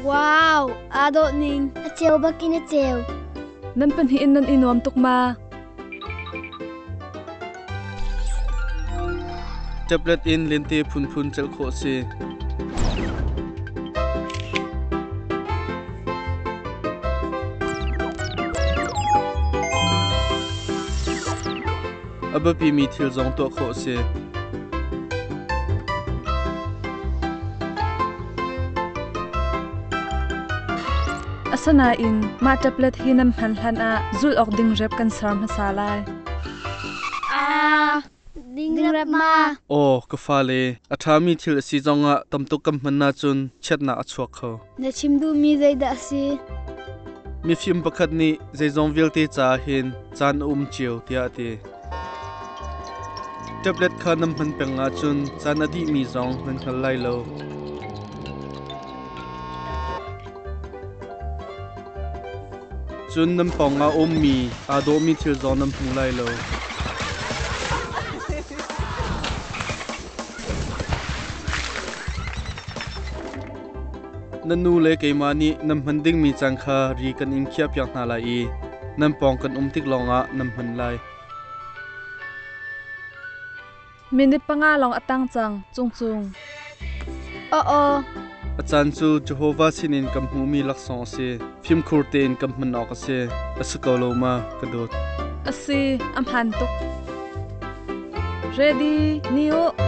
Wow, aa dawh ning. A ceu bakin a ceu. Nan pahnih in nan i nuam tuk ma? Tablet in lente phunphun celh khawh a si. A biapimi thil zong tuah khawh a si. Asinain mah tablet hi nan hman hlan ah zulh awk ding rep kan ser hmasa lai. Ah, Dingrep ma. Aw, ka fale, a ṭhami thil a si zongah tamtuk kan hman ahcun chiatnak a chuak kho. Na chim duhmi zeidah a si? Mifim pakhat nih zeizong vialte caah hin caan a um cio tiah a ti. Tablet kha nan hman peng ahcun caan a dihmi zong nan hngal lai lo. Cun nan pawngah a ummi aa dawhmi thil zong nan hmu lai lo. Na nu le keimah nih nan hman dingmi caan kha ri kan in khiahpiak hna lai i nan pawng kan um tik lawngah nan hman lai. Minute panga lawng a tang cang, Cungcung. Aw-aw. A caan cu Jehovah sinin kan hmuhmi laksawng a si. Fimkhur tein kan hman awk a si. A si ko lo ma, ka dawt? A si, a hmaan tuk. Ready, ni u.